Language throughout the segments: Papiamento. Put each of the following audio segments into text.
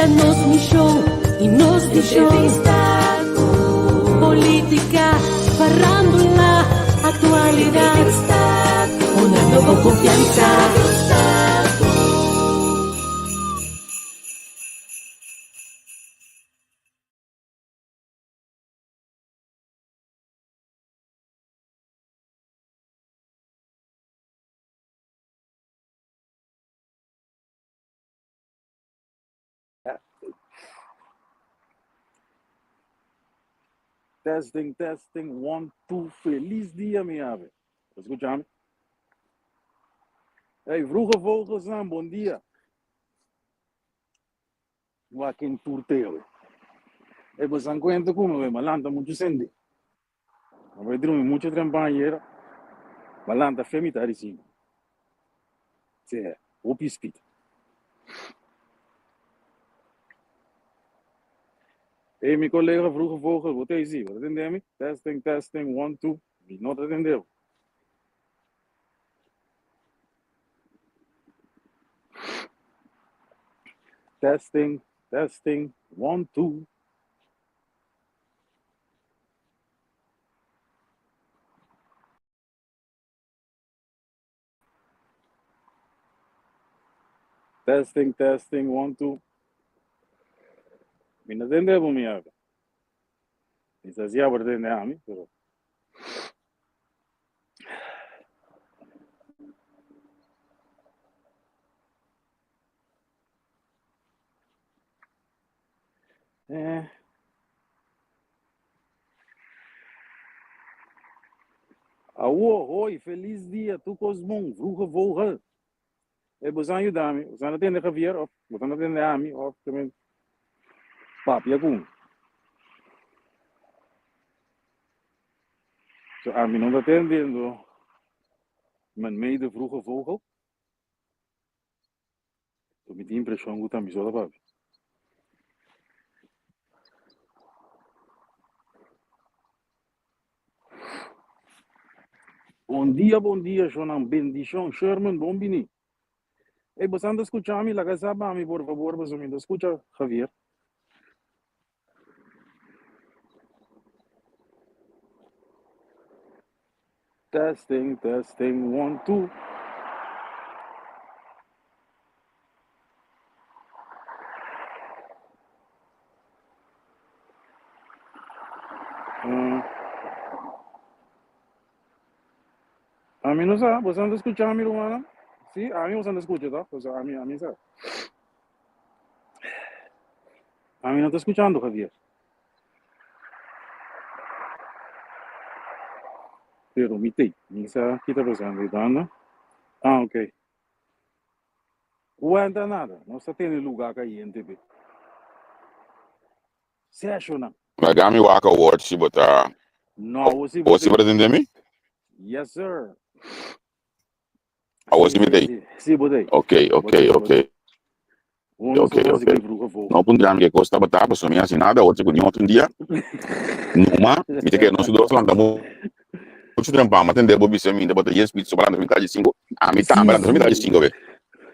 Ta nos mishon i nos vishon. Entrevista ku polítika, farándula, aktualidat. Entrevista ku Honrando bo konfiansa. Entrevista ku. Testing, testing, one, two. Feliz dia, mi ave. Escuchame? Hey, vroege vogels aan, bon dia. Wakin turteo. Hey, bosan cuenta como, we, malanta mucho sende. Ma bai drumi mucho trempan ayera. Ma lanta fe mitad di cinco. Sea, hopi speed. Hey, mi colega Vroege Vogel, bo ta ezi? Bo ta tende mi? Testing, testing, one, two. Mi no ta tende bo. Testing, testing, one, two. Testing, testing, one, two. Mi no tende bo mi ave. Mi sa si abo ta tende ami, pero. Eh. Awo, hoi, feliz dia, tur kos bon, vroege vogel. E bosan yuda mi, bosan ta tende Javier of bosan ta tende ami of también papia ku mi. So ami no ta tendiendo mijn mede vroege vogel. So mi tin impreshon ku ta mi so ta papia. Bon dia, bon dia, Shonan. Bendishon. Sherman, bon bini. Ey, bosan ta skucha mi? Laga sa pa mi, por fabor, pasobra mi ta skucha Javier. Testing, testing, one, two. Mm. Ami no sa, boso no ta skucha mi, rumannan? Sí, ami boso no ta skucha, toch? Boso, ami, ami sa. Ami no ta skuchando, Javier. Pero mi tei, mi sa ki ta pasando ei banda. Ah, ok. Cuenta nada, nos ta tene lugar cayente pe. Sessionnan. Laga mi wak awor si bo ta. No, awor si bo Awor si bo tei. ta tende mi? Yes, sir. Awor Sí, si mi sí, tei? sí. Sí, bo tei. Ok, Bo ok, tei, bo ok. tei. Uno Ok, so ok. basically vroege vogel. No puntra mi ke kos tabata, pasobra mi hasi nada awor ku ni otro dia. Numa, mi ta kere nos dos lanta muchu trempan. Mi a tende bo bisa mi bo ta yes pizza, bo lanta mitad di sinku. Ami Sí, tambe lanta mitad di sí. sinku be.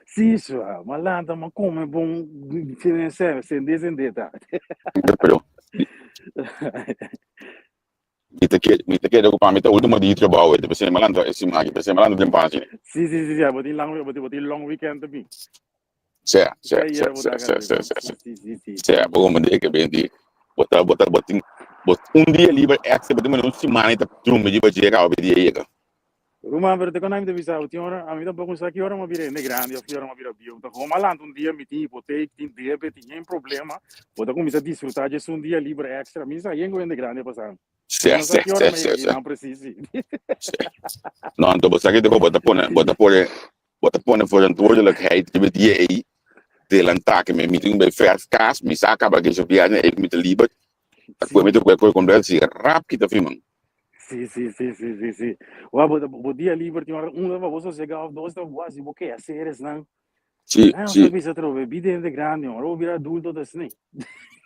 Sí, sua. Ma lanta, ma come bon. Sende, sende ta. Pero mi ta kere, mi ta kere ku pa mi ta ultimo dia di trabou, e p'esei mi a lanta e siman aki, p'esei mi a lanta trempan asina. Sí, sí, sí, sí. Bo tin lang, bo tin long weekend tambe. Sea, Te sea, ayera sea, bo sea, ta sea, kare. sea, sea, Sí, sea. sí, sí, sí, Sea, sí. bo comprende ke ben di bo ta bo ta bo tin bo un dia liber extra bo tin mane un simana i ta drumi riba dje kaba be dia yega. Ruman, pero te con ami ta bisa bo tin ora, ami tampoco sa ki ora mi a bira hende grandi of ki ora mi a bira bieu. Ta gewoon malanta un dia mi tin hipoteek, tin debe, tin yen problema. Bo ta cuminsa disfruta djes un dia liber extra. Mi sa yen cu hende grandi a pasa. Mi Sea, no sa sea, ki ora sea, mi a sea, yega sea, kinan precies, si. sea. No, anto bo sa ki bo ta pone bo ta pone bo ta pone verantwoordelijkheid riba dia ei delantá ke mi tin bai verf kas mi sa kaba ke viahe ei mi ta liber ta kue mi Sí. ta kue kue kompleto si rap kita firman. Sí, sí, sí, sí, sí, sí. Wa bo bo dia liber tin ora un ta pa bo sosegá of dos ta pa bo hasi bo kehaseresnan. Sí, Ay, nos ta sí. bisa atrobe, bida hende grandi, ora bo bira adulto ta asina.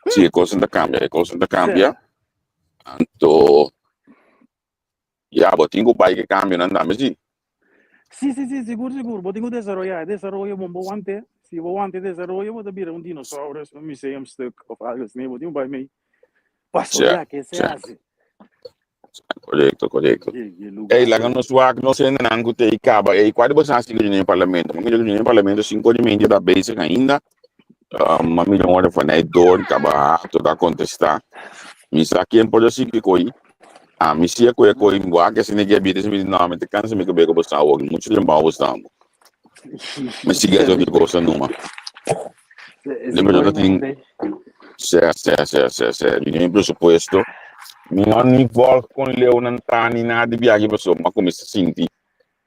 Sí, e kosnan ta kambia, e kosnan ta Sea. kambia. Anto, ya, bo tin ku bai ke kambionan tambe, sí. Sí, sí, sí, sigur, sigur. Bo tin ku desaroyá. E desaroyo bon bo want'é. Si bo wanta e desaroyo bo ta bira un dinosaurus, un museumstuk of algo asina, bo tin un bai mei paso ya ke se hasi. Korekto, korekto. Ey, laga nos wak nos hendenan ku te kaba. Ey, kua di boso a sigui den parlamento? Mi mira ku den parlamento sinku ora i media ta bezig ainda. Um, mi mira un ora vanuit door, kaba hato ta kontestá. Mi sa ken por a sigui koi. Ah, mi sia koe koi wak asina ke bira mi di no, mi ta kansa mi kabes ku boso awor. Muchu trabou boso ta amo. Mi sigui hasi otro cosa numa. De verdad tin Sè, sè, sè, sè, sè. Mi tin presupuesto. Mi no ni volg con leeuwnan ta ni nada di biahe paso ma kuminsá sinti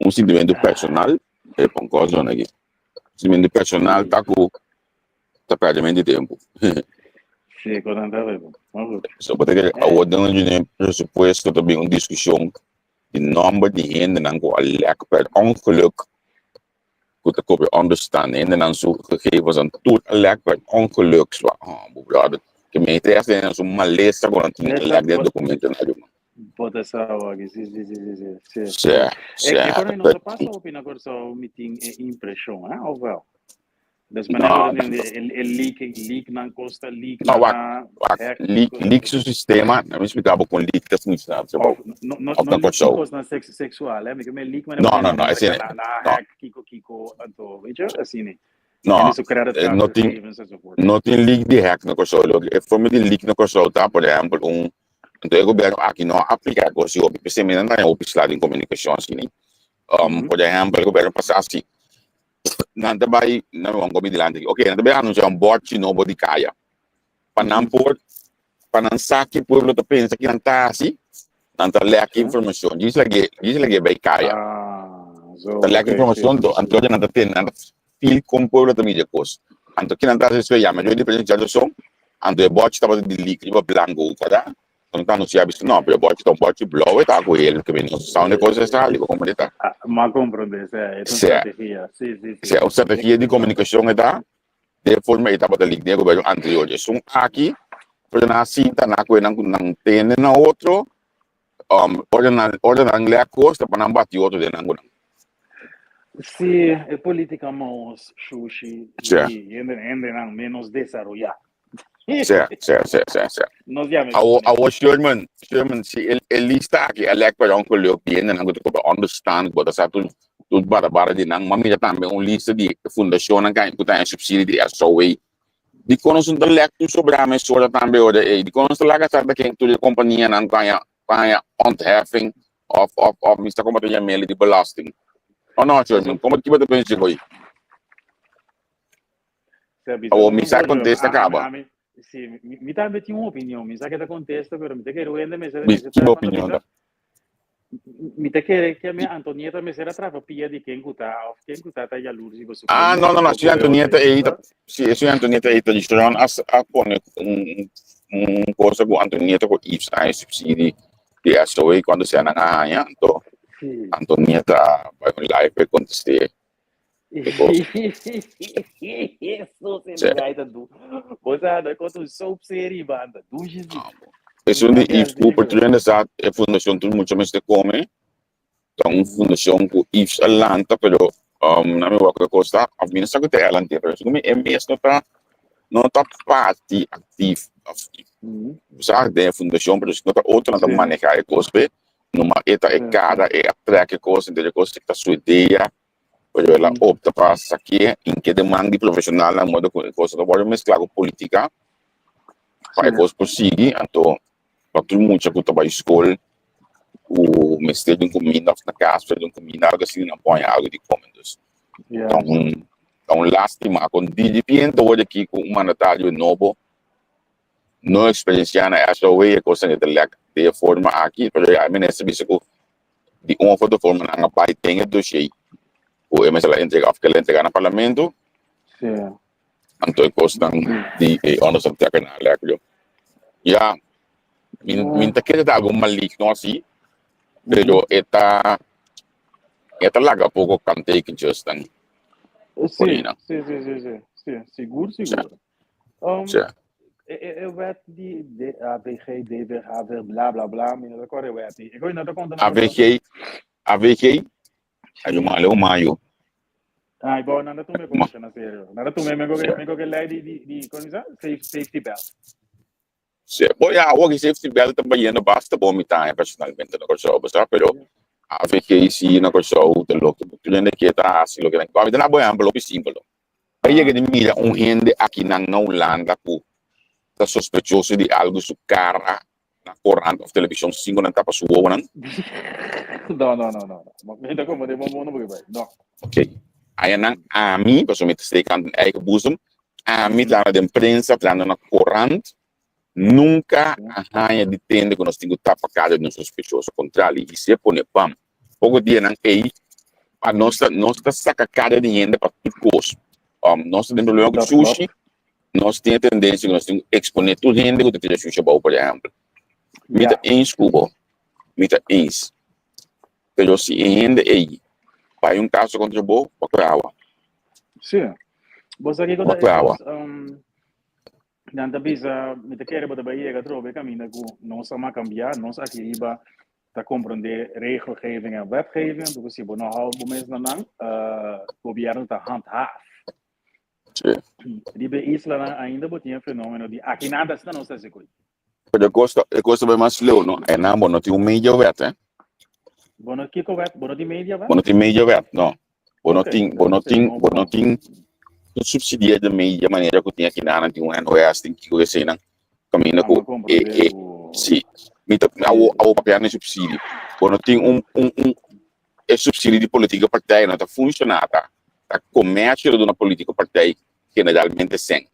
un sintimentu personal. E pon kos zona aki. Sintimentu personal ta ku ta pèrdimento di tempu. Sí, con tanta bebo. Maar goed. So bo ta kere awor den un presupuesto ta bin un diskushon di nòmber di hendenan ku a lèk per ongeluk ku ta kopi onderstand hendenan su gegevens an tur a lèk per ongeluk so oh bo brother ke men ta hasta hendenan su malesa ku nan tin a lèk den dokumentonan ruman. Bo ta sa wak, si si si si si si. Sè E sè e por no ta pasa hopi na Kòrsou mi tin e impreshon, hè, of wel? Dus No, manera bo ta e leak leak nan kosta leak no wak na wak hack leak leak su sistema na mi splika bo kon leak ta funshoná Of no no of no na leak Kòrsou. kosnan seksual hè, mi ke men leak manera No bo no no ta esei na na no hack kiko kiko anto weet je asina. No En su credit card no tin gegevens enzovoort. no tin leak di hack na Kòrsou loke e forma di leak na Kòrsou ta por ehèmpel un anto e gobièrnu aki no a apliká e kos hopi p'esei mi nan ta haña hopi sla den komunikashon asina por ehèmpel e gobièrnu pasá si nan ta bai nan mi wou mi dilanti aki ok nan ta bai anunsiá un bòrchi nobo di kaya pa nan por pa nan sa ki pueblo ta pensa ki nan ta hasi nan ta lèk informashon djis lag'é djis lag'é bai kaya ta lèk informashon anto anto nan ta tende nan ta feel kon pueblo ta mira e kos anto ki nan ta hasi despues yama djoi di presidente Jefferson anto e bòrchi tabata di lik riba blanko kòrda Nan ta anuncia bisa no, pero bochi ta un bochi blauw e ta cu hel que no sa unda cosa sa li como ta. Ah, ma comprende, sea, es un strategia. Sí, sí, sí. Sea, un strategia di comunicacion e ta, de forma e tabata lik den gobierno anterior. Esun aki, pero nan a sinta na cu nan cu nan tende na otro, ora nan, ora nan lea cos ta pa nan bati otro den nan cu nan. Sí, e politica maos, shushi, y hende, hende nan menos desaroya. Sè, sè, sè, sè, sè. Nos ya me Awo, awo Sherman, Sherman, si e, e lista aki a lek per ongeluk di hendenan ku ta koba onderstand, bo ta sa tur, tur barabara di nan, ma mira tambe un lista di fundashonnan ka ku ta haña subsidie di SOA. Dikon nos no ta lek tur sobrá mesora tambe ora ei? Dikon nos ta laga sa ta ken tur e kompanianan ku haña, ku haña ontheffing òf, òf, òf mi sa komo ta yam'el di belasting? Oh no, Sherman, komo ki bo ta pensa di hoy? Awor mi sa contesta caba. Sí, mi tambe tin un opinion. Mi sa que ta contesta, pero mi ta kere wende mester Mi mester ki bo traha opinion ta? Mi ta kere que mi Antonieta mester a trapa pia di ken ku ta of ken ku ta ta jaloers riba su Ah, ken no, no, no, si poco Antonieta otro, ei ta, si si Antonieta ei ta di Sharon a a pone un un cosa ku Antonieta ku Yves a haña subsidie di SOA cuando sea nan a haña, anto Sí. Antonieta a bai un live pa e contest'é. Jesus, el gaita du. Bo sa, no konta un soap serie banda. Dushi si. Esun di Yves Cooper tur hende sa e fundacion tur mucha mester come. Ta un fundacion cu Yves a lanta pero um, na mi wak e cos ta of mi no sa cu ta e a lant'e pero segun mi e mes no ta no ta parti actief of sa den e fundacion pero si no ta otronan ta maneha e cos pe numa e ta e cara e a trek e cos enter e cos ta su idea. Pero el a opta pa sakié in ke deman di profeshonalnan modo ku e kos no ta wòrdu mesklá ku politika pa e kos por sigui. Anto pa tur mucha ku ta bai skol ku mester di un kuminda òf na kas mester di un kuminda algu asina nan por haña algu di kome. Dus ta un ta un lástima kon diripiente awor aki ku un mandatario nobo no eksperensiá na SOA e kosnan ke ta lèk den e forma aki pero ya e minister bisa ku di un of otro forma nan a bai den e dossier ku e mester a entrega of ke el a entrega na parlamento. Sí. Anto e kosnan di e onderzoek nan a lek yo. Ya, mi, mi ta kere ta algo maligno asi, pero e ta e ta laga poko kanttekentjes dan Sí, Corina. sí, sí, sí, sí, sí, sigur, Sí. sigur. Sí. E wet di D, AVG, DV, HV, bla bla bla, mi no ta kòrda e wet ei. E koe no ta konta na AVG, AVG, ayo malo mayo. Ai, bo, nada tome como na serio. Nada tome me coge me coge lei di di di como sa? Safe, safety belt. Sí, bo ja, awor safety belt ta bayendo basta bon mi ta personalmente na Kòrsou, bo sa, pero AVG sí na Kòrsou ta loke tur hende ke ta hasi loke nan ke. Mi ta na bo ehèmpel hopi simpel. A yega di mira un hende akinan na Hulanda ku ta sospechoso di algu su kara na korant òf televishon sin ku nan tapa su wowonan? No, no, no, no. no. Mi ta como de bon mundo porque bai. No. Ok. Ayanan ami, pasobra mi ta steek hand in eigen boezem, ami trahando den prensa, trahando na korant, nunka a haña di tende ku nos tin ku tapa kara di un sospechoso. Kontrali, i si e pone bam. Poko dianan ei, pa nos ta nos ta saka kara di hende pa tur kos. Um, nos ta den problema ku Dat sushi, klopt. nos tin e tendensia ku nos tin ku eksponé tur hende ku ta tira sushi abou, por ehèmpel. Mi ta Ja. eens ku bo, mi ta eens. Pero si e hende ei bai un kaso kontra bo, bo kue awa. Sí. Bo sa kiko Bo ta kue e awa. kos, um, nan ta bisa, mi ta kere bo ta bai yega atrobe kaminda ku nos a kambia, nos aki riba ta comprende regelgeving en wetgeving, anto ku si bo no hou bo mes na nan, uh, gobierno ta handhaaf. Sí. Riba e islanan ainda bo tin e fenomeno di aki nada asina nos ta hasi koe. Pero e kos ta, e kos ta bai mas leu, no? Einan bo no tin un media wet, eh? Bo no kiko wet? Bo no tin media wet? Bo no tin media wet, no. Bo no Ok, tin, bo no esei tin, no bo no bon. tin un subsidier de media manera ku tin aki nan, tin un NOS, tin kiko eseinan. Kaminda Amo ku e, comprende e, ku si, mi ta, awo, si. awo papia na subsidio. Bo no tin un, un, un, e subsidio di politieke partij no ta funciona, ta, ta comercio ta duna politieke partij generalmente sen.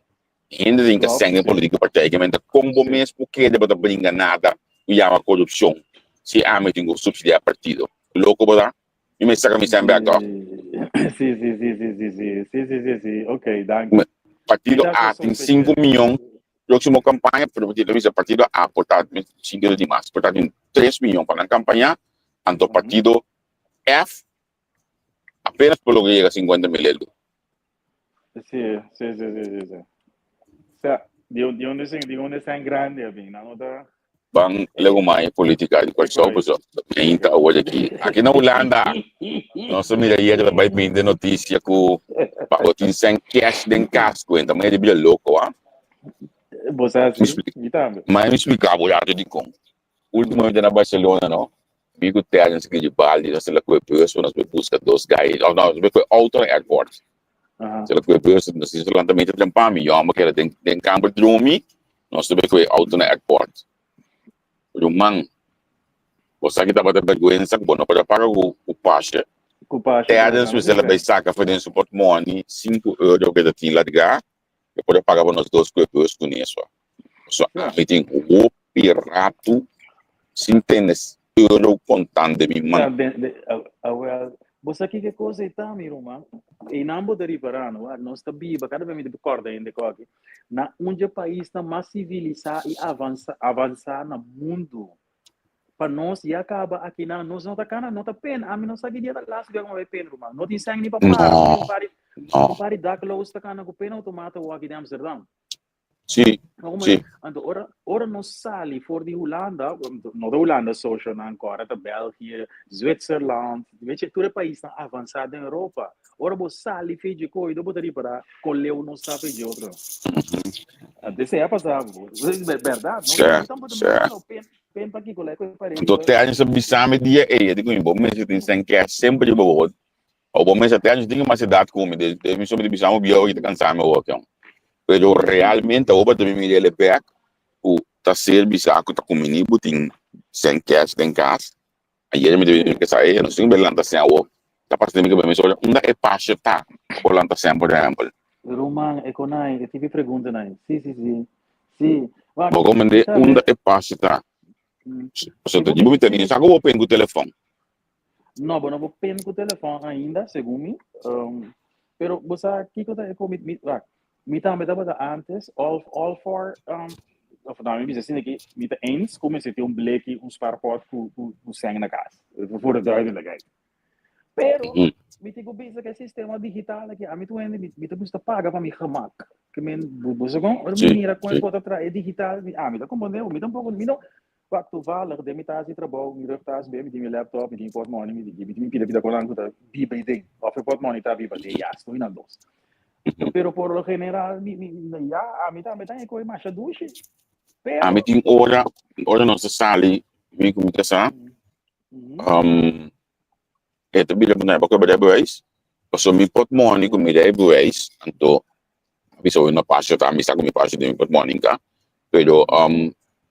Hende tin ka Klopt, sen den si. politieke partij, ke men ta kon bo Si. mes por kere bo ta bringa nada ku yama corupcion si ami tin ku subsidia partido. Loko bo ta? Mi mester saka mi sèn bèk tòg? Sí, sí, sí, sí, sí, sí, sí, sí, sí, sí, ok, danki. Mi Partido ta A so tin sinku sospeché. miyon, próksimo kampaña, pero mi bisa partido A por ta sinku di mas, por ta tin tres miyon pa nan kampaña, anto partido F apenas por logra yega sinkuenta mil euro. Sí, sí, sí, sí, sí, sí. Sea, di un, di un desen, di un desen grande a bin, nan no ta. Ban lego mai politica di Kòrsou pasobra ainda awor aki. Aki na Hulanda nos a mira ayer ta bai bin den notisia ku pa bo tin sèn cash den kas kuenta mei di bira loko a. Bo sa si, mi tambe. Mai mi splika bo rato dikon. Ultimo mi ta na Barcelona no, mi ku Terence Gribaldi nos ta la kue bus pa nos bai buska dos gai, of no, nos bai kue auto na airport. Nos ta la kue bus, nos tin su lantamento trempa, mi yòmber keda den den kamber drumi, nos ta bai kue auto na airport. Ruman, bo sa ki tabata bèrgwensa ku bo no por a paga ku ku pashe. Ku pashe, Terence mester a bai saka for den su portmòni sinku euro ku e ta tin largá, e por a paga pa nos dos kue bus ku neso. So ami tin hopi ratu sin tene euro kontant den mi man. Awel, bo sa kiko e kos ei ta, mi ruman? Einan bo ta ripará no, wak, nos ta biba, kada bes mi ta kòrda hende ku aki, na un dje paisnan mas sivilisá i avansa, avansá na mundu. Pa nos ya kaba akinan, nos no ta kana, no ta pena. Ami no sa ki dia ta laatste bia ku mi bai pena, ruman. No tin sèn ni pa para. No, Un pari, no. un pari dakloos ta kana ku pena outomata wak di Amsterdam. Sí, No, como sí. Anto ora, ora nos sali for di Hulanda, no ta Hulanda so, nan ancora ta België, Zwitserland, weet je, tur e paisnan avanzá den Europa. Ora bo sali fe dje koido, bo ta ripará kon leu nos ta fe dje otro. Anto esei a pasá bo. Berdad, no? Sí, Mi tampoco sí. no pen, pen pa kiko lei ku paré Anto riba. te años a bisa mi dia ei, e di ku mi bo mester tin sèn kèsh semper riba bo. O bo mester te años tin mas edat ku mi, de de mi so mi ta bisa mi bieu aki ta kansa mi awor kion. Pero realmente awor bo ta bin mira el bek ku ta ser bisa ku ta kumini bo tin sèn kèsh den kas. Ayer mi ta bin kesa ei, nos tin ku lanta sèn awor. Ta pasa den mi kabes mi so unda e pasha ta pa por lanta sèn por ehèmpel. Ruman, e konai, e tipi preguntanan. Si, si, si. Si. Wak, Bo komende sabe. unda e pasha ta. Pasobra Si bo bo mi ta si ni bo sa ku bo pen ku telefòn. No, bo no por pen ku telefòn ainda, segun mi. Pero bo sa kiko ta e ku mi, mi, wak, mi tambe tabata antes all, all for, of no, mi bisa asina ki mi ta eens ku mester tin un bleki, un spaarpot ku, ku, ku sèn na kas, voor de duidelijkheid. Pero mi tin ku bisa ku e sistema digital aki, ami tur hende, mi, mi ta gusta paga pa mi gemak. Ke men, bo, bo sa kon? Ora mi mira kon e kos ta traha e digital, mi, ah, mi ta komprondé, mi tampoko, mi no. Wak, toevallig, den mi tas di trabou, mi rug tas be, mi tin mi laptop, mi tin mi portmoni, mi tin mi tin mi pida pida konan ku ta biba ei den. Of e portmoni ta biba den yas, no nan dos. Pero por lo general, mi, mi, ya, ami tambe ta e koi masha dushi. Pero Ami tin ora, ora nos ta sali, mi ku mi kasá, e ta bira ku nan pa rijbewijs. Pasobra mi portmoni ku mi rijbewijs, anto a bisa hoy no pasio ta, mi sa ku mi pasio den mi portmoni ka, pero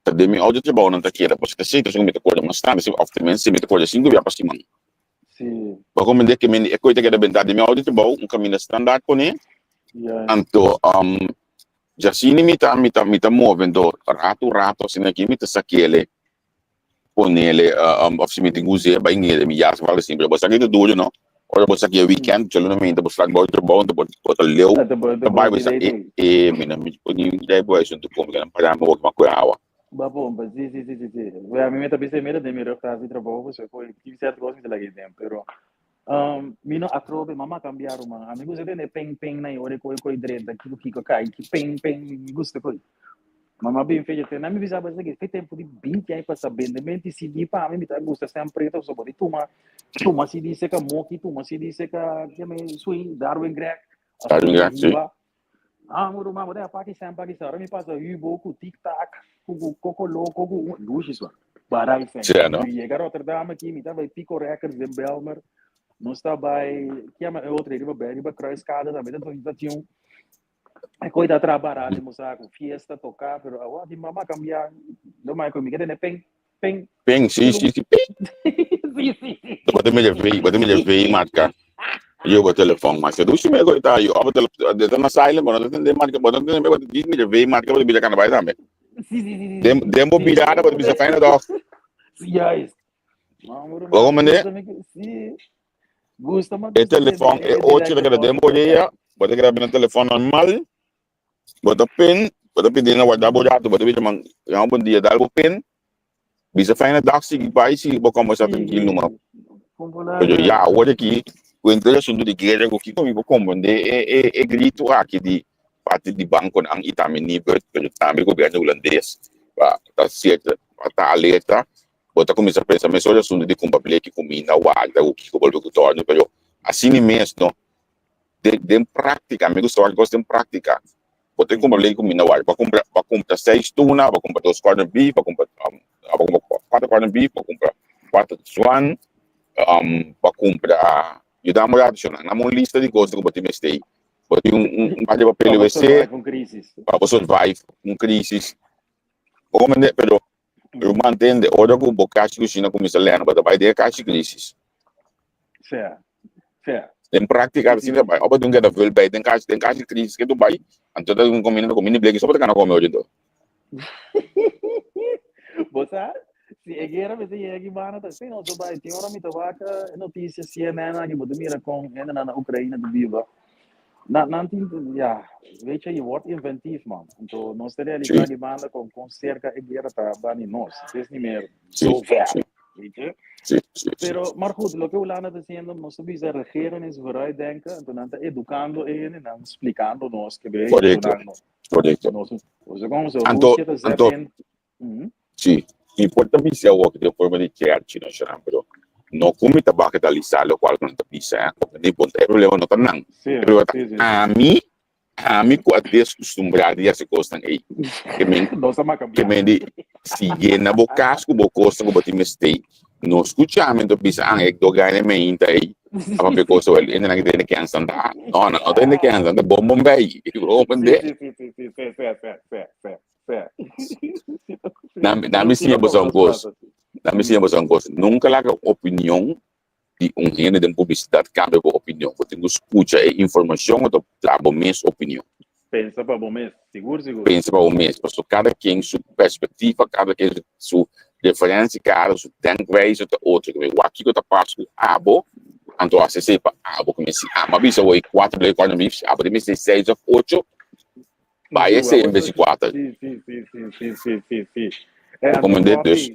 ta den mi auto trabounan ta keda, pasobra ta sitio ku mi ta kore mas tarde, òf tenminste mi ta kore sinku bia pa siman. Bo a komprende ke mi e koi ta keda bentá den mi auto trabou, un kaminda standaard pone, anto djasini mi ta mi ta mi ta move, anto ratu ratu asina aki mi ta sakele ponele of si mi tin ku us'é bai ng'e mi yas wak asin pero bo sa ki ta duru no ora bo sa ki e weekend chalo na minta bo slak bo trabou anto bo bo ta leu ta bai bo sa e e mi na mi por ni dai bo asuntu komo ke nan para mi wak kue awa. Ba pompa si si si si si wea mi ta bisa mira den mi rug ta hasi trabou pasobra ku tin sierto kos mi ta laga ei den pero mi no atrobe mama a kambia ruman ami gusta tende ping ping na e ora e koi koi drenta kiko kiko kai ki ping ping mi gusta koi. Mama bin fecha te na mi bisa basta que fe tempo di 20 años pasa bende menti CD pa mi mi ta gusta sem preto so body tuma tuma CD seca Moki tuma CD seca que me swing Darwin Greg Darwin Greg sí. Ah muru mama de apaki sem paki sa mi pasa Hugo ku Tic Tac ku ku Coco Loco ku dushi swa barai sem. Sí, no? Mi llega Rotterdam aquí mi ta bai Pico Records den Belmer nos ta bai que ama e otro riba riba Kruiskade tambe ta ta tin un E koi ta traha barat den bo saku, fiesta, toká, pero awor di mama a kambia, lo mai ku mi ke tene pen, pen, Pen, sí, sí, sí, pen. Sí, sí, sí. Bo ta medio vei, bo ta medio vei marka. Yo bo telefon, mas se dushi me koi ta yo, bo telefon, de ta na silent, bo no ta tende marka, bo no ta tende, bo ta dis medio vei marka, bo ta bira kana bai tambe. Sí, sí, sí, sí. Den, den bo mirada, bo ta bisa fijne dag. Sí, juist. Mama, Bo komende? Sí. Gusta ma E gusta telefon, tende e e ocho direct ta keda den deposit borea, ta. bo ta keda bina telefon normal, bo ta pin, bo ta pidi na warda bo rato, bo ta bisa man, ya un dia dal bo pin, bisa fijne dag sigui bai, sigui bo kombersa trankil numa. Pero ya awor aki, ku henter e asuntu di guera ku kiko mi por komprende e e e gritu aki di parti di bankonan i tambe Nibud, pero tambe gobierno hulandes pa ta sierto pa ta alerta. Bo ta kuminsá pensa mesora asuntu di kumpra bleki kuminda, warda ku kiko bolbe ku tòrnu, pero asina mes no. Den den práktika, mi gusta wak kos den práktika. Bo ta kumpra bleki kuminda, warda. Bo a kumpra bo a kumpra seis tuna, bo a kumpra dos corned beef, bo a kumpra bo a kumpra kuater corned beef, bo a kumpra kuater zwan, bo a kumpra yuda mi rato shon nan un lista di kos ku bo tin mester. Bo tin un un par di papel Pa bo wc survive un crisis. pa bo survive un crisis. Bo comprende? Pero Ruman tende, ora ku bo kashi kushina kuminsá lena, bo ta bai den e kashi krisis. Sea, sea. Den práktika asina ta bai. Ora bo tin keda vul bai den kashi, den kashi krisis ke tu bai, anto ta un komida, komida bleki so bo ta kana kome ochi anto. Bo sa, si e guera mester yega aki banda ta asina nos ta bai. Tin ora mi ta wak e notisia CNN aki, bo ta mira kon hendenan na Ukraina ta biba. Nan, nan tin, ja, weet je, je wordt inventief, man. Anto, nos ta realisá di banda con, con cerca e guerra ta bani nos. Het is niet meer zo ver, weet je. Pero, maar goed, loke Hulanda ta haciendo, nos ta bisa regeren is vooruitdenken. Anto, nan ta educando e hende, nan splicando nos ke bay. Correcto, correcto. Nos, nos, como so, Anto, Rusia ta zet anto, in. Sí, mi por ta bisa awor den forma di cherchi no shana, pero no ku mi ta bagatelisá lokual ku nan ta bisa, eh. Comprendí? Bon, e problema no ta nan. E problema ta ami, ami ku a deskustumbrá di hasi kosnan ei. Ke men, Nos a ke men di, si yena bo kas ku bo kosnan ku bo tin mester, no skucha mi anto bisa, ah, e dogaine meinta ei a papia kos awel, hende nan ke ta hende kèns nan ta. No, nan no ta hende kèns, nan ta bon bombei. Bo comprendé? Sí, sí, sí, sí, sí, sí, sí, sí, sí. Na mi siña boso un kos. Na mi siña boso un kos. Nunka laga opinion di un hende den publisidat kambia bo opinion. Bo tin ku skucha e informashon anto traha bo mes opinion. Pensa pa bo mes, sigur sigur. Pensa pa bo mes, pasobra kada ken su perspektiva, kada ken su referensia, kada su denkwijze ta otro. Wak kiko ta pas ku abo, anto hasi esei pa abo. Si amo a bisa bo e kuater blei kuater beef, si abo ta mester seis òf ocho, Bai ese en bes di kuater. Sí, sí, sí, sí, sí, sí, sí, sí. Bo komand'é dus.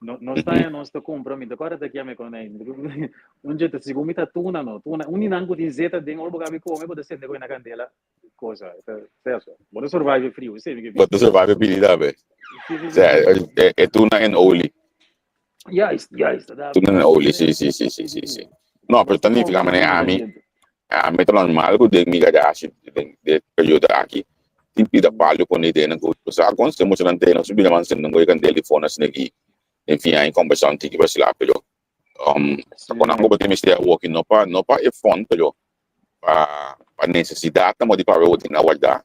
No, nos ta ya nos ta compra, mi ta kore ta kiame con ei. Un jeta sigun mi ta tuna no, tuna. Un di nan ku tin zeta den ora bo gabi come, bo ta sende koe na candela. Cosa, ta seso. Bo ta survive frio, esei mi ke Bo bisa. ta survive pidi tambe. Si, si, si, Sea, si. e, e tuna en olie. Juist, juist, dat Tuna en olie, si, si, si, si, si, si, si, si. si. No, pero Nos ta ta nifica come mane tuna ami, caliente. ami ta normal ku den mi garage den de periodo aki tin pida palu pone den nan ku sa kon se mucha nan tene su bira man sende nan kandel di fona asina aki en fin ai kombersa un tiki basila pero um ta kon nan Si. bo tin mester awoki no pa no pa e fon pero pa pa nesesidat nan bo di pabia bo tin a warda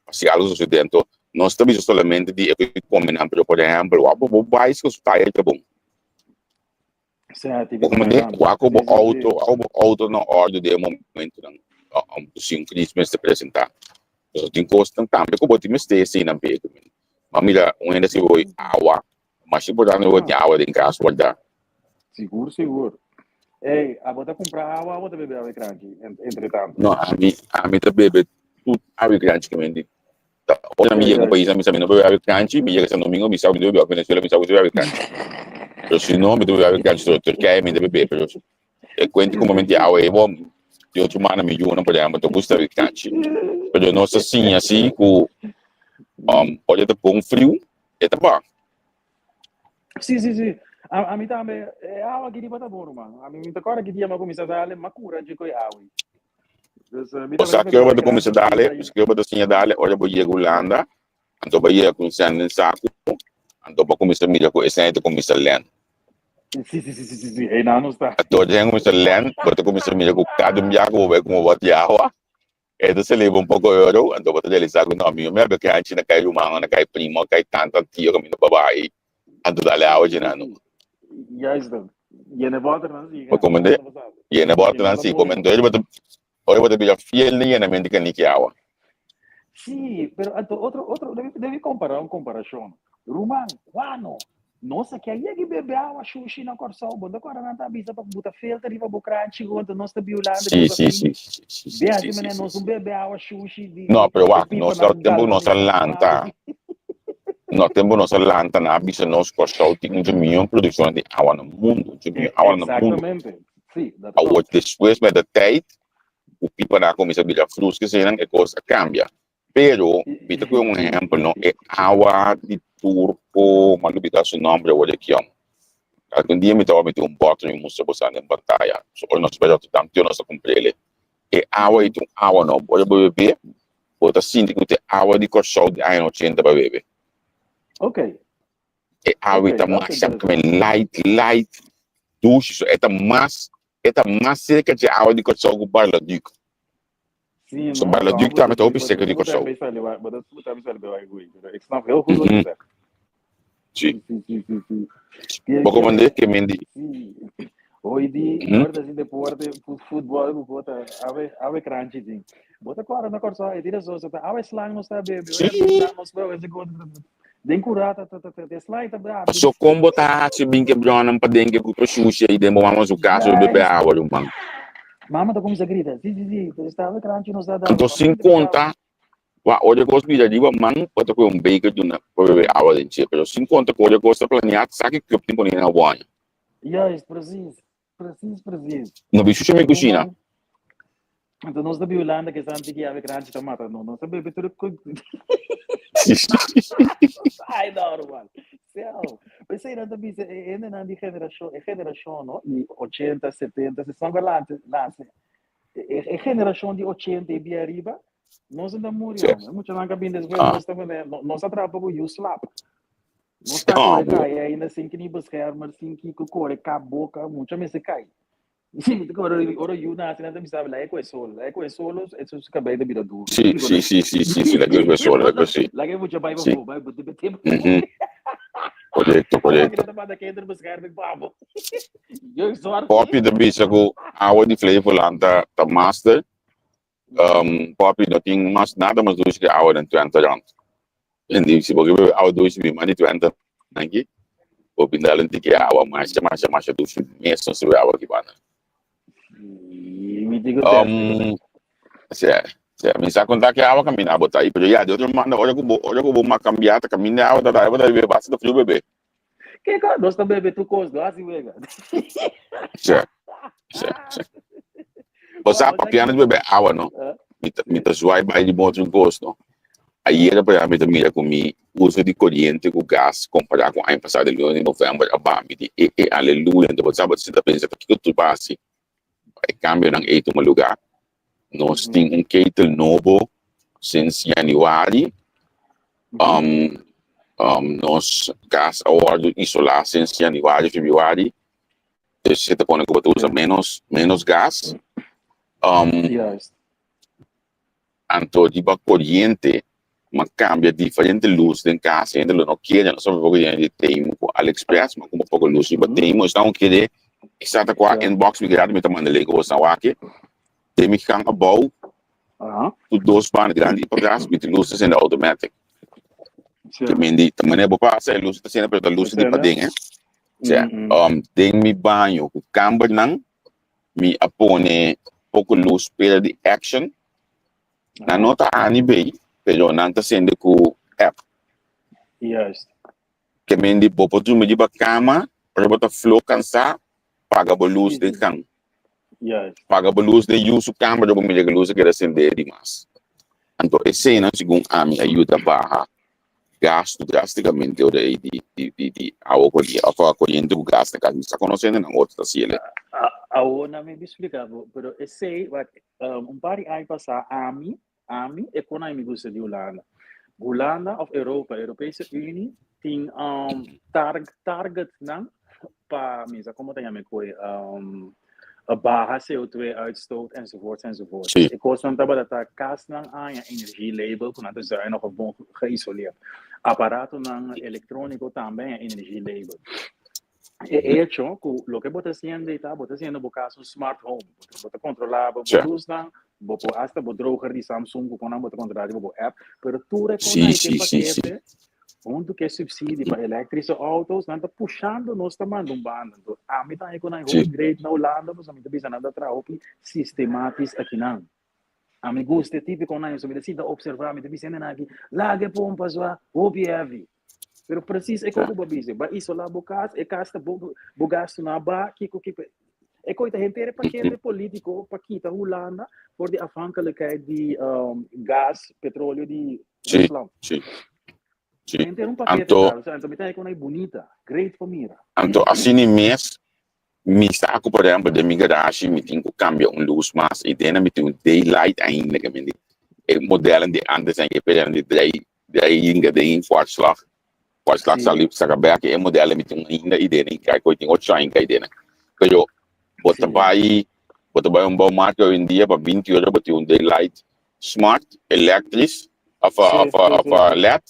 pa si algo sosode anto nos ta bisa solamente di e kome nan pero por ehempel wak bo bo bicycle su tire ta bon. Sea, Bo komende, wak ku bo auto, wak ku bo auto na òrdu den e momentunan ku si un kris mester presentá. Pasobra tin kosnan tambe ku bo tin mester eseinan p'e. Ma mira, un hende si bo awa, mas importante bo tin awa den kas wardá. Sigur, sigur. Ey, abo ta kumpra awa, abo ta bebe awa kranchi, entre tanto? No, ami, ami ta bebe tur awa kranchi ku Ta ora mi yega un pais mi sa mi no bebe awe cranchi, mi yega Santo Domingo mi sa mi ta bebe, Venezuela mi sa mi ta bebe awe cranchi. Pero si no mi ta bebe awe cranchi so Turkije mi ta bebe, pero e cuenta cu momento di awe e bo di otro manda mi yunan por ehempel ta gusta awe cranchi. Pero nos ta siña si cu um ora ta bon friu e ta ba. Si, si, si. A, ami tambe, e awa aki riba ta bon, ruman. Ami mi ta kòrda ki dia mi a kuminsá dale, mi a kura dje ku e awa ei. Dus, mi Bo tambe sa ta ke ora bebe bo awa ta kuminsá kranchi ku dale, ainda. ke ora bo ta siña dale, ora bo yega Hulanda, anto bo yega ku un sèn den saku, anto bo kuminsá mira ku e sèn ei ta kuminsá lèn. Si, si, si, si, si, si. Einan nos ta. Anto ora e sèn kuminsá lèn, bo ta kuminsá mira ku kada un biaha ku bo bai kuma bo bati awa, e ta sali bo un poko euro, anto bo ta realisá ku no, mi no mester kranchi na kai ruman, na kai primo, kai tanta, tio kaminda baba ei, anto dale awa Si, dje nan. si. Juist dan. Yene bòternan si, Bo kan. komende? Bo sabi. Yene Yene bòternan ta si, mooi. komende ora bo ta ora bo ta bira fiel den yenamento di kaniki awa. Sí, pero anto otro, otro, debe, debe comparar un comparacion. Ruman, Juano, nos aki a yega i bebe awa shushi na Kòrsou. Bo ta kòrda nan ta bisa pa buta filter riba bo kranchi anto nos ta biulando Sí, kos sí, asina. sí, sí, sí, sí, Be sí, hasi sí, manera sí, nos un sí. bebe awa shushi di, No, di pero e wak, nos ta pipanan tempu nos a galvanisá lanta, malu. no tempu nos a lanta nan a bisa nos Kòrsou tin un dje mihó produkshon di awa na mundu, un dje mihó awa na mundu. Exactamente, sí, dat Awor klopt. despues met de tijd ku pipanan a kuminsá bira frus kesenan e kos a kambia. Pero mi ta kohe un ehèmpel no, e awa di turko, mi a lubidá su nòmber awor aki ò. Algun dia mi tabata mete un bòter mi mustra boso den pantaya. So ora nos bai Rotterdam tio nos a kumpr'el. E awa ei ta un awa no, ora bo beb'é bo ta sinti ku ta e awa di Kòrsou di aña ochenta bo a bebe. Ok. E awa ei Ok, ta dat is masha interesant. light light dushi so e ta mas e ta mas serka dje awa di Kòrsou ku Bar-le-Duc. Sí, So no? Bar-le-Duc tambe ta hopi serka di Kòrsou. Ik snap heel goed wat je Mhm. zegt. Sí. Sí, sí, sí, sí. Que, Bo que, komandé ke men di. sí. Hoy di, Mhm. ora ta deporte, futbol, ku kota, awe, awe kranchi tin. Bo ta kòrda na Kòrsou, e tira so, so ta awe slang nos ta bebe, ora Sí. bin nos bebe, ese kota, den kurá ta, ta, ta, ta, de slang ta brabi. Paso kon bo ta hasi bin ke brònan paden ke ku shushi ei den bo mama su kas bo bebe Juist. awa ruman. Mama ta kuminsá grita, sí, sí, sí, pero esta awe kranchi nos ta dal. Anto sin konta Wa ora kos bira riba man bo ta kohe un beker duna pa bebe awa den dje, pero sin konta ku ora kos ta planeá sa ki cup tin pone na baño. Juist, precies, precies, precies. No bi shusha mi kushina. Ruman, anto nos ta bi Hulanda ke santi ki awe kranchi ta mata no. Nos ta bebe tur ku Ai no, ruman. Sel. P'esei nan ta bisa e hendenan di generashon, e generashon no, di ochenta, setenta, sesenta, lanse, lanse. E generashon di ochenta i bia ariba, nos no ta muri, Sí. hombre. Muchanan ka bin despues, Ah. nos ta mene, no, nos a trapa ku yu slap. Nos ta Ah, kore bo. kai ainda sin ki ni beschermer, sin ki ku kore kap boka, mucha mester kai. Sí, mi ta kore ora yu nase nan ta bisa lae ku e solo, lae ku e solo, e su kabei ta bira duro. Sí, sí, sí, sí, sí, sí, laga ku e solo, laga sí. Laga e mucha bai Sí. pafó, bai bo te te. Mhm. Korekto, Awor korekto. ki ta manda kinderbescherming pa bo. Jeugdzorg. Poppy ta bisa ku awa di Flevoland ta ta master. Um, Poppy no tin mas nada mas dushi ke awa den Twente rond. En si bo ke bebe awa dushi mi mandi Twente nanki, bo bin dal un tiki awa masha masha masha dushi mes nos bebe awa aki banda. Mi digo Um, sea, sea, mi sa konta ke awa kaminda bo ta ahí, pero ya, de otro manda, ora ku bo, ora ku bo ma kambia ta kaminda awa ta ta, bo ta bebe basta ta frio bebe. Kiko? Nos ta bebe tur kos, no hasi wega. Sí, sí, sí. Bo sa, papiando di bebe awa, no? Mi ta, mi ta zwaai bai di otro kos, no? Ayera por mi ta mira ku mi uso di koriente ku gas kompará ku aña pasá di luna di novèmber a baha. Mi di, e, e, aleluya. Anto bo sa, bo ta sinta pensa, pakiko tur ba hasi pa e kambionan ei tuma lugá? Nos tin un ketel nobo since januari. Nos gas a wòrdu isolá since januari, febrüari. Dus e ta pone ku bo ta usa ménos, ménos gas. Anto riba koriente m'a kambia diferente lus den kas. Hende lo no kere, nos a poko di hende di Temu ku AliExpress, m'a kumpra poko lus riba Temu. Esnan ku kere e sa ta kua inbox mi grado mi ta manda lei ku boso nan wak. Den mi gang abou ku dos banda grandi i patras mi tin lus ta sende automatic. Te mindi ta manera bo pasa e lus ta sende pero ta lus di paden eh. Sea den mi baño ku kambernan mi a pone poko lus pera di action. Nan no ta A ni B, pero nan ta sende ku app. Juist. Ke men di bo por drumi riba kama, ora bo ta flo kansá, paga bo lus den kan. Juist. Paga bo lus den yu su kama, ora bo mira ku lus a keda sendé dimas. Anto eseinan segun ami a yuda baha gastu drásticamente ora ei di di di di awa koriente of koriente ku gas na kas. Mi sa konosé nan otro ta hasiel. Awor nan mi splika bo, pero esei wak un par di aña pasá ami, ami e kon ami gusta di Hulanda. Hulanda of Europa, Europese Unie tin targ targetnan pa mi sa komo ta yama e koe baha CO2 uitstoot enzovoorts enzovoorts. Sí. E kosnan tabata ta kasnan haña energielabel ku nan ta zuinig of bon geïsoleerd. Aparatonan elektróniko tambe haña energielabel. E hecho ku loke bo ta hasiendo ei ta bo ta hasiendo bo kas un smart home. Bo ta kontrolá bo Sí. lusnan, bo por hasta bo droger di Samsung ku konan bo ta kontrolá riba bo app, pero tur e Sí, konan ei sí, den sí, sí. pakete huntu ku e subsidie pa elektrische auto's nan ta pushando nos ta manda un banda. Anto ami ta haña ku nan hopi Sí. great na Hulanda pasobra mi ta bisa nan ta traha hopi sistematisch akinan. Ami gusta e típikonan, mi ta sinta observá, mi ta bisa hende nan aki, laga e pompa swa, hopi heavy. Pero precies e ku bo bisa, ba isolá bo kas, e kas ta bo, bo gastunan a ba, kiko kiko. E koi ta henter e pakete polítiko pa kita Hulanda for di afhankelijkheid di gas, petróleo di Sí, Rusland. sí, sí. Henter un pakete Anto, ta, o sea, anto mi ta kon ei bunita, great pa mira. anto asina mes mi sa ku por ehempel den mi garashi mi tin ku kambia un lus mas i dena mi tin un daylight ainda ke mi di e modelnan di antes nan ke pelenan di drei drei yinga den kwartslag kwartslag Sí. sali saka bek e model mi tin ainda i dena i kai koi tin ocho aña kai dena pero bo ta Sí. bai bo ta bai un bouwmarkt hoy en dia pa 20 euro bo tin un daylight smart elektrisch of Sí, of sí, of sí, sí. led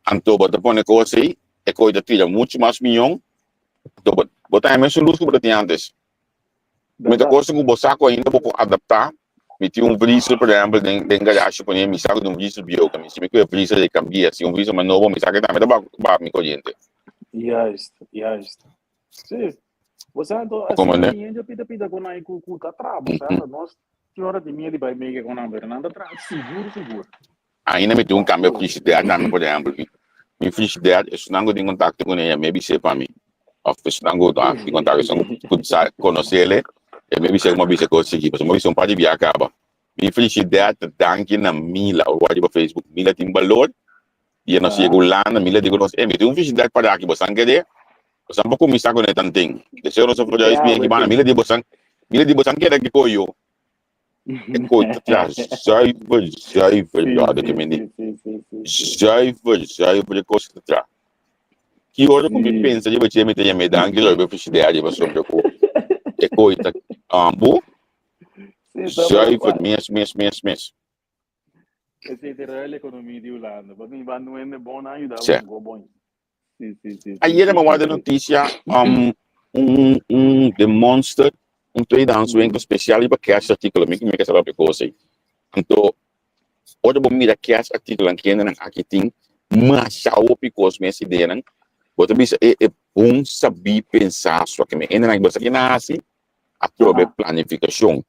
anto bo ta pone kos ei e koi ta tira mucho mas miyon anto bo bo ta haña mesun lus ku bo ta tin antes. Mi ta Berdad. cosa ku bo sa ku ainda bo por adaptá. Mi tin un vriezer, por ehempel, den den garage pone mi sa ku tin un vriezer bieu ku mi si mi ku e vriezer ei kambia. Si un vriezer mas nobo mi sa ku tambe ta baha baha mi koriente. Juist, juist. Sí. Bo sa anto Bo asina komprende? tin hende pida pida ku nan ku ku ta traha. Bo sa nos tin ora di miedu di bai meke ku nan pero nan ta traha sigur sigur. Ainda mi tin un cambio frigidair tambe, por ehempel. Mi, mi frigidair, esnan cu tin contacto cu ella, me bis'é pa mi. Of esnan cu ah, tin contacto, esnan cu sa conocele, e me bis'é como a bisa cos chiki. Pasobra mi a bisa un par di bia caba. Mi frigidair ta danki na Mila, ora wak riba Facebook. Mila tin balor, y e nos yega Hulanda, Mila di cu nos, eh, mi tin un frigidair para aki, bosan kere? Bosan por cuminsa cu ne tanten. Deseo nos a for Ya, bien aki banda. Mila di bosan, Mila di bosan kere ki coyo. E kooi ta traha zuiver, zuiver, Sí, brother, sí, ke men di. sí, sí, sí, sí, sí. Zuiver, zuiver e kos ta traha. Ki ora ku mi Sí. pensa riba dje mi ta yama e danki lo riba frigidair riba sombra ku e kooi ta ambu. Sí, ta Zuiver bo. mes, mes, mes, mes. Esei ta ruil ekonomia di Hulanda. Pasobra mi ban nuende bon nan yuda Sè. bo go bon. Sí, sí, sí, sí, Ayer sí, mi sí, wak de sí. noticia un un de Monster un tweedehands winkel special riba kerstartikelen mi mi ke sa papia kos ei anto ora bo mira kerstartikelan kendenan aki tin masha hopi kos mes ideanan bo ta bisa e e bon sabí pensa so aki mi hendenan bo sa ki nan hasi atrobe planifikashon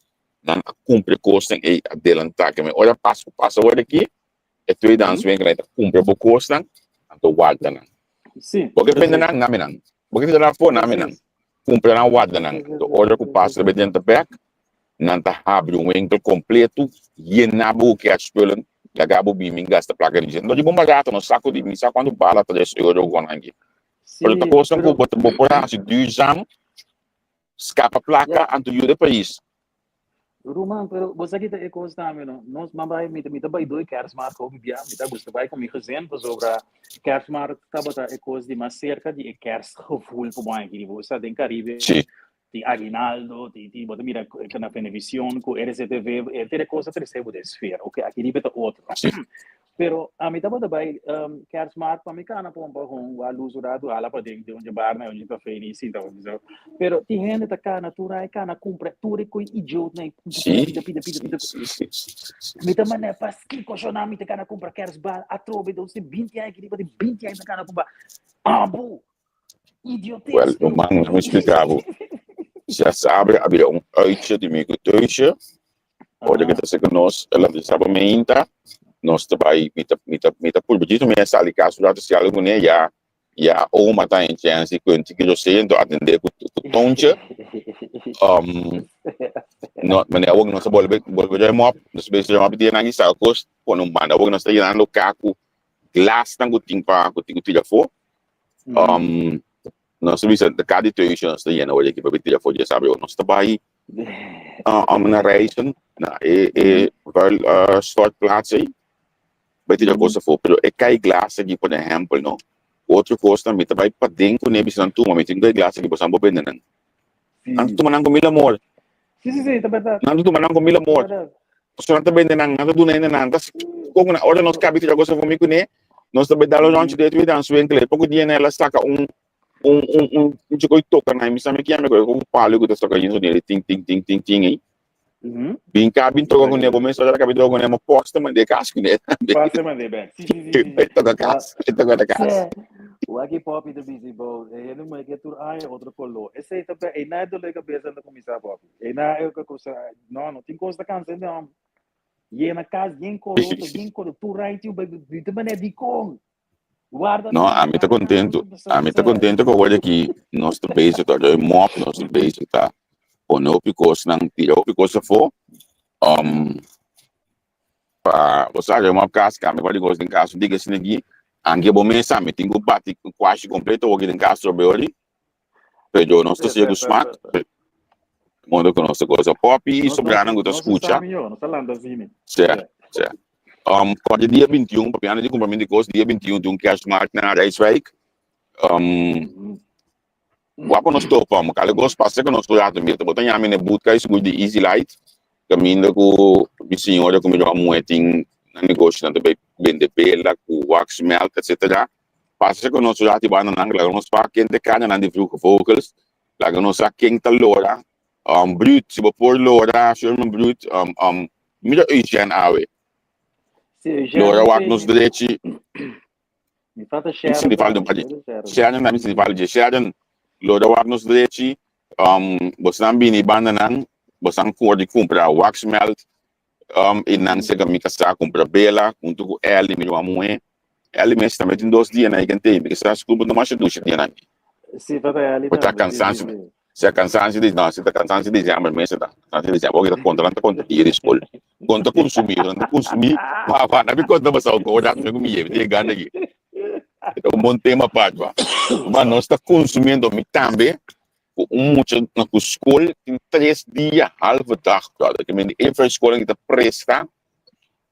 nan a kumpra e kosnan ei adelantá ke mi ora pasku pasa awor aki e tweedehands winkel ei ta kumpra bo kosnan anto warda nan. Sí, Bo ke bende precies. nan, nami nan. Bo ke tira nan afó, nami nan. Precies. Kumpra nan, warda nan. Sí, sí, De sí, ora ku sí, sí, pasa sí. riba den ta bèk, nan ta habri un winkel kompleto, yená bo ku kerstspullen, laga bo bini gasta plaka di dje. No di bon barato, no sa ku di mi sa kuantu bala 3 euro ku nan aki. Pero ta Sí, kosnan ku pero bo bo por hasi duurzaam, skapa plaka, ja, anto yuda e pais. Ruman, pero bo sa kita e kos tambe, no? Nos man bai, mi ta bai doe kerstmarkt hopi bia, mi ta gusta bai ku mi gezin, pasobra kerstmarkt tabata e kos di mas serka di e kerstgevoel ku bo haña aki. Bo sa den Caribe tin aguinaldo, tin bo ta mira na Venevision ku RCTV, e tur e kos ta trese bo den sfera. Oke, aki riba ta otro. Pero ami tabata bai kerstmarkt pa mi kana pompa hon wa luz un ratu hala paden den un dje bar na un dje cafe ni sinta pa bisa. Pero tin hende ta kana tur ai kana kumpra tur e koi idioot na pida pida pida pida pida. Mi ta manda paskiko shona mi ta kana kumpra kerstbal atrobe dos tin 20 aña kiriba tin 20 aña ta kana kumpra. Abo Wel, idiotes pero ruman, laat me explica bo. Ya sabe, había un uitje di mi ku thuisje. Ora ku ta seka nos, el a bisa bo meinta, nos ta bai, mi ta, mi ta, mi ta purba djis mi a sali kas un rato si algu kuné, ya, ya oma ta en chèns di kuenti ki yo siento atendé ku, ku Tontje. Um, no, mane awor nos a bolbe, bolbe ruim op, nos a bezig ruim op e dianan aki saka kos pone un banda, awor nos ta yenando ka ku glasnan ku tin pa, ku tin ku tira afó. Um, nos a bisa de ka di thuisje nos ta yena awor aki pa tira afó, dje sabi awor nos ta bai um na reizen na e e vuil uh, stortplaats ei bai tira kos afó pero e kai glas aki por ehempel no otro kosnan mi ta bai paden kuné bisa nan tuma mi tin kai glas aki bosan bo bende nan nan ta tuma nan ku mil amor Sí, sí, sí, ta berdad. nan ta tuma nan ku mil Ta amor berdad. pasobra nan ta bende nan nan ta duna hende nan ta kon na ora nos kabi tira kos afó mi kuné nos ta bai dal un ròntje derecho bai dan su winkel ei poko dia nan el a saka un un un un un chico y toca na mi sabe quién me coge un palo que te toca yin sonido ting ting ting ting ting ei bin ka bin toca con nebo mes ora ka bin toca con nebo posta man de cas con ne Pasa man de back. Sí, sí, sí, sí. toca cas toca de cas Waki Poppy ta busy bo. E hende mujer ke tur aña otro color. Ese ta pe e na dole cabeza no comienza Poppy. E na e cosa no no tin cosa cansa no. Yena cas yen color yen color tur right you baby te mané di con. Guarda No, nan, ami ta guarda nan, contento. sa, Ami ta sa. contento ku awor aki nos ta bezig ta ruim mop, nos ta bezig ta pone hopi kosnan, tira hopi kos afó. Um, pa bo sa ruim mop kas, kambia par di kos den kas, un diga asina aki, anke bo mes sa mi tin ku bati kwashi kompleto awor aki den kas trobe ori, pero nos ta Sí, sigue sí, ku sí, smak, sí, sí. modo ku nos ta gosa. Poppy Nos, nos, sobranan ku ta nos sa skucha, mihó, nos ta lanta asina. sea, Sí. sea. Um, kòrda dia 21, papiando di kumpramentu di kos, dia 21 tin un kerstmarkt na Rijswijk. Um, Wak nos topa, mo kale kos pasa ku nos rato mi ta bota ñami na boot kai sigur di Easy Light, kaminda ku mi señora ku mi ruman muhé tin nan negoshi nan ta bai bende bela ku wax melt etcetera. Pasa ku nos rato i banda nan laga nos wak ken ta karga nan di Vroege Vogels, laga nos sa ken ta lora, um, Bruut, si bo por lora, Sherman Bruut, um, um, mira Eugène awe. Sí, Eugène, Lora wak sí, nos mi, drechi. mi falta Mi Sharon sinti falta tambe, un par di mi falta Sharon. Sharon tambe mi sinti falta dje. Sharon, lora wak nos drechi, um, bosnan bini banda nan, bosnan kor di kumpra wax melt, um, i nan sega mi kasá kumpra bela huntu ku Ellie, mi ruman muhé. Ellie mes tambe tin dos dia na Igantei, mi kasá skur bo no masha dushi dia nan. Sí, falta Ellie Bo ta tambe, sí, sí, kansancio, sí. si kansancio di, no, si ta kansancio di diciember mes ta, kansancio di diciember, ta konta, nan ta konta dia di skol. Konta konsumí, nan ta konsumí, ma pa nan mi konta pasao ku ora mi ku mi yega, mi yegando aki. Ta un bon tema apart ba. Ma nos ta konsumiendo, mi tambe, ku un mucha na ku skol tin tres dia halve dag, brother. Ke men di e skol ta presta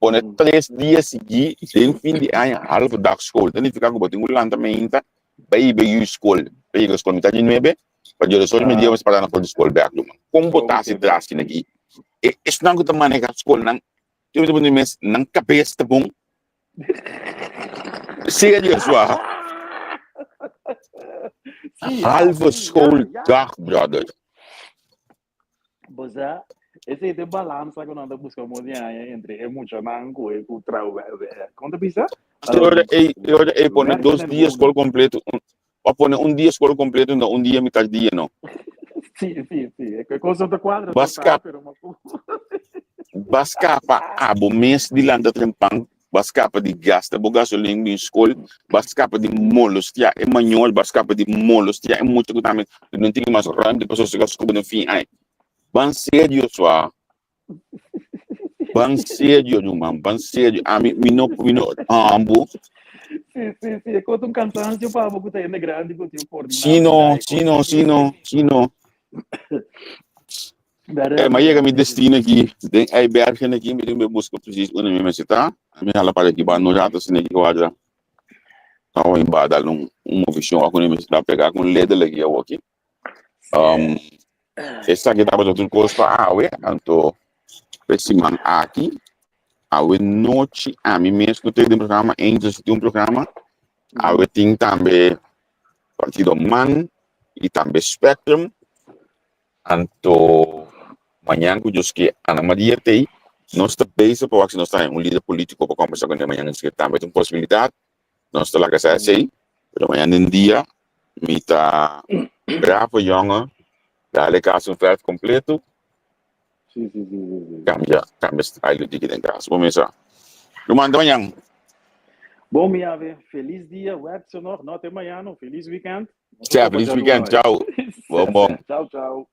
pone tres dia sigui den fin di aña halve dag skol. Ta nifiká ku bo tin ku lanta meinta bai bai yu skol, bai yega skol mitad di nuebe, pa djora ocho media bo mester para na for di skol bèk ruman. Kon bo ta hasi tras asina aki? E esnan ku ta maneha skolnan, tin bo ta puntra mi mes, nan kabes ta bon? Serious wa. Sí, ja, Halve sí, ja, ja. schooldag, brother. Bo sa, esei ta e balansa ku nan ta buska mo di aña entre e muchanan ku e ku trau kon ta bisa? E ora ei, e ora ei pone Werken dos en dia wonen. skol kompleto, un, pa pone un dia skol kompleto en dan un dia mitad dia no. Sí, sí, sí. E kos no ta kuadra Ba total, skapa, pero ma ba skapa abo mes di lanta trempan. Bo a skapa di gasta bo gasolin bin skol, bo a skapa di molestia e mayor, bo a skapa di molestia e mucha ku tambe no tin mas ruimte pa sosega su den fin ai. Ban serio swa. Ban serio ruman, ban serio. Ami mi no mi no ambu. Sí, sí, sí. E kos un cansancio pa bo ku ta hende grandi ku tin coordiná. Sí no, sí no, sí no, sí no. Eh, ma yega mi destino aki, den Eibergen aki, mi tin busca precies unda mi mester ta. Mi hala para aki ba no rato asina aki guarda. Awa in ba dal un un movicion aku mi mester ta pega ku un ledel aki awo aki. Um, esaki tabata tur kos pa awe, anto pe siman aki, awe nochi ami mes no tin programa, Angels tin un programa, awe tin tambe Partido Man i tambe Spectrum. Anto mañan ku Dios ke Ana Maria t'ei, nos ta bezig pa wak si nos ta haña un lider polítiko pa kòmbersá kuné mañan. Esaki tambe ta un posibilidat. Nos ta laga sa esei, pero mañan den dia mi ta bravo yònge, dale kas un vèrf kompleto, kambia kambia style diki den kas. Bo mesa. Ruman, te mañan. Bon mi ave, felis dia, wèk so nog, no te mañan no, felis wikènt. Sea, felis wikènt, chao. Bon bon. Chao, chao.